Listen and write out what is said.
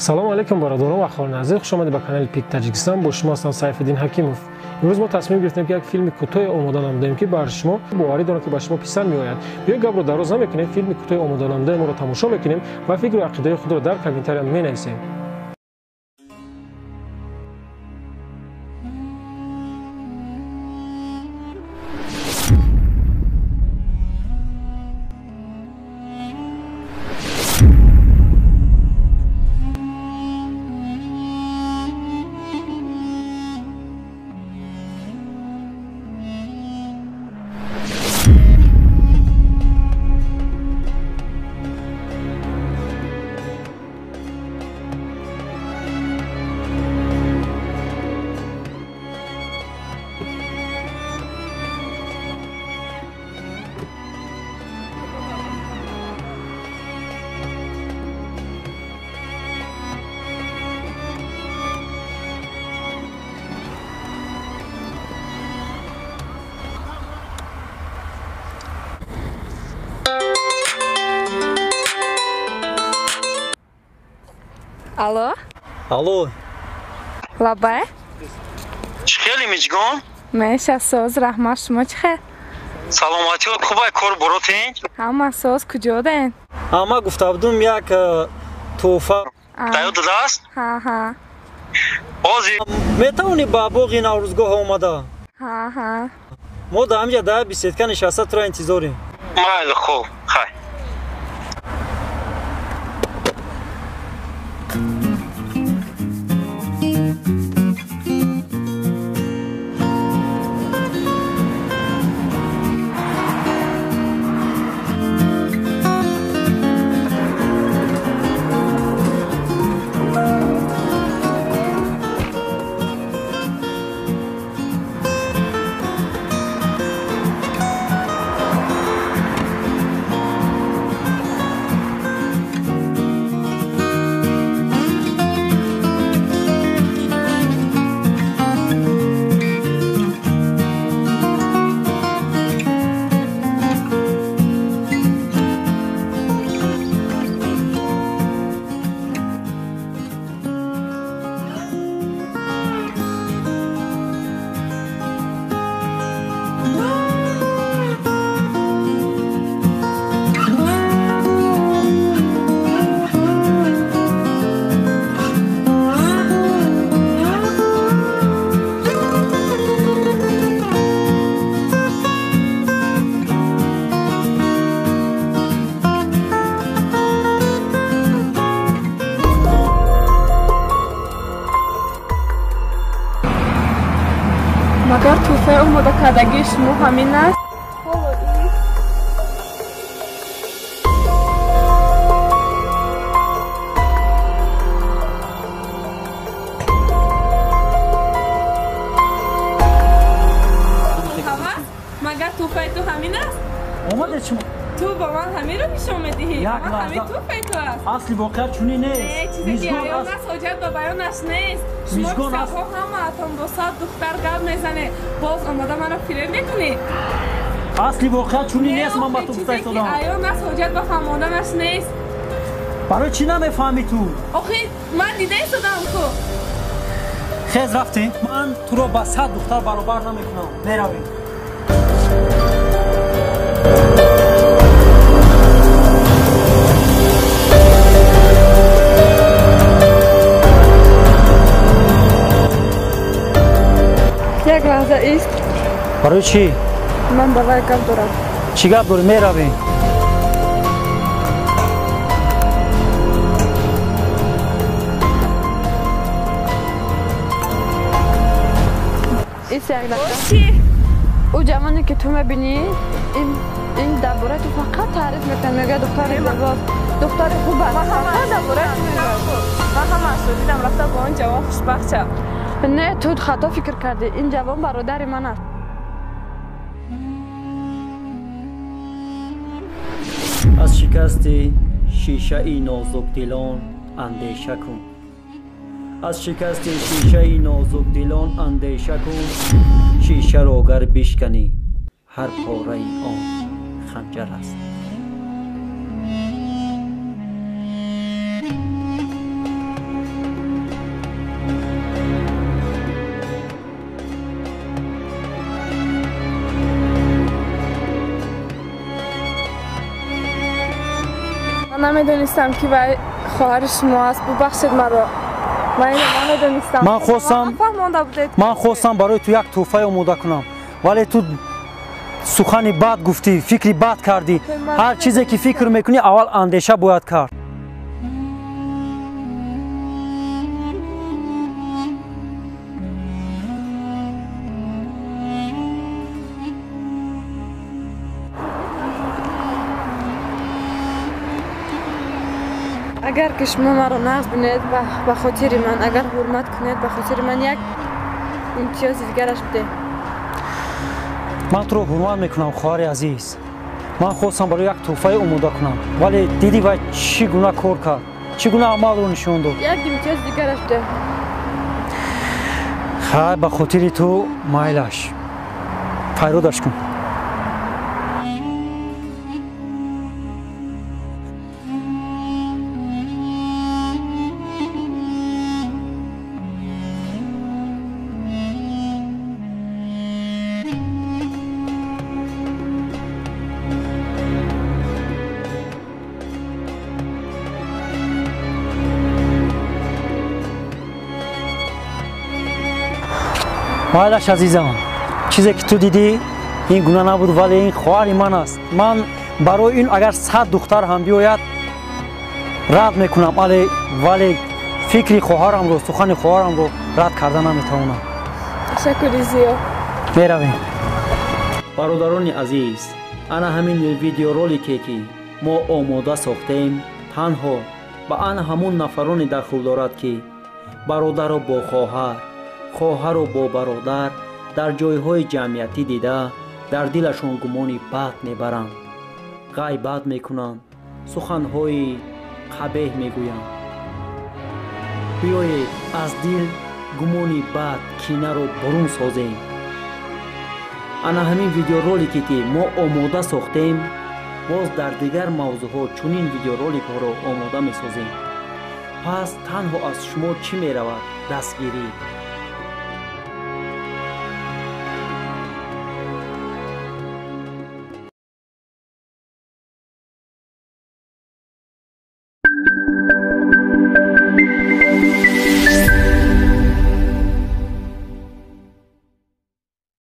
Салом алейкум, бародарон ва хоҳарони азиз, хуш омадед ба канали Пик Таҷикистон. Бо шумо ҳастам Сайфиддин Ҳакимов. Имрӯз мо тасмим гирифтем, ки як филми кӯтоҳи омода намудаем, ки бар шумо боварӣ дорам, ки ба шумо писанд меояд. Биёед, гапро дароз намекунем, филми кӯтоҳи омода намудаи моро тамошо мекунем ва фикру ақидаи худро дар комментария менависем. Алло? Алло. Лабай? Чӣ хеле, Миҷгон? Меша соз, раҳмат, шумо чӣ хел? Саломатиҳо хубай, кор боротен? Ҳама соз, куҷодаен? Ама гуфта будум, як тӯҳфа тайёр додааст? Ҳа, ҳа. Ҳозир метавонӣ ба боғи Наврӯзгоҳ омада? Ҳа, ҳа. Мо дар ҳамҷа дар беседка нишаста туро интизорем. Майли, хуб, хай. Магар тӯҳфаи омода кардагии шумо ҳамин аст? Ҳоло ин ҳавас? Магар тӯҳфаи ту ҳамин аст? Омадед шумо? Ту ба ман ҳаминро нишон медиҳӣ? Як Ман ҳамин лаҳза. тӯҳфаи ту аст. Асли воқеа чунин Не, нест. чизе ки Мижгон аён аст. аст, ҳоҷат ба баёнаш нест. Шумо Мижгон аст. писарҳо ҳамаатон бо сад духтар гап мезанед, боз омода маро фиреб мекунӣ? Асли воқеа чунин Не, нест, ман ба охе, ту гуфта чизе ки истодам. аён аст, ҳоҷат ба фаҳмонданаш нест. Барои чӣ намефаҳмӣ ту? Охи, ман дида истодам ку. Хез, рафтем. Ман туро ба 100 духтар баробар намекунам. Меравем. Як лаҳза ист. Барои чӣ? Ман ба вай гап дорам. Чӣ гап дорӣ? Меравем. Ист як дақиқа. Чӣ? Ӯ ҷавоне, ки ту мебинӣ, ин дар бораи ту фақат таъриф мекунад, мегӯяд, духтари зебост, духтари хуб аст, фақат дар бораи ту мегӯяд. Ман ҳамаашро дидам, рафта бо он ҷавон хушбахт шав. Не, ту хато фикр кардӣ, ин ҷавон бародари ман аст. Аз шикасти шишаи нозукдилон андеша кун. Аз шикасти шишаи нозукдилон андеша кун. Шишаро гар бишканӣ, ҳар пораи он ханҷар аст. Ман намедонистам ки вай хоҳари шумо аст. Бубахшед маро. Ман инро намедонистам. Ман хостам барои ту як тӯҳфае омода кунам, вале ту сухани бад гуфтӣ, фикри бад кардӣ. Ҳар чизе ки фикр мекунӣ, аввал андеша бояд кард. Агар ки шумо маро нағз бинед, ба хотири ман, агар ҳурмат кунед, ба хотири ман як имтиёзи дигараш бидеҳ. Ман туро ҳурмат мекунам, хоҳари азиз. Ман хостам барои як тӯҳфае омода кунам, вале дидӣ вай чӣ гуна кор кард, чӣ гуна амалро нишон дод. Як имтиёзи дигараш бидеҳ. Хай, ба хотири ту майлаш, файродаш кун. Майлаш, азизам, чизе ки ту дидӣ ин гуна набуд, вале ин хоҳари ман аст. Ман барои ин агар 100 духтар ҳам биёяд рад мекунам, вале фикри хоҳарамро, сухани хоҳарамро рад карда наметавонам. Ташаккури зиёд. Меравем. Бародарони азиз, ана ҳамин видеоролике ки мо омода сохтем, танҳо ба ана ҳамун нафароне дахл дорад, ки бародаро бо хоҳар, хоҳару бо бародар дар ҷойҳои ҷамъиятӣ дида, дар дилашон гумони бад мебаранд, ғайбат мекунанд, суханҳои қабеҳ мегӯянд. Биёед аз дил гумони бад, кинаро бурун созем. Ана ҳамин видеоролике ки мо омода сохтем, боз дар дигар мавзӯъҳо чунин видеороликҳоро омода месозем. Пас танҳо аз шумо чӣ меравад? Дастгирӣ.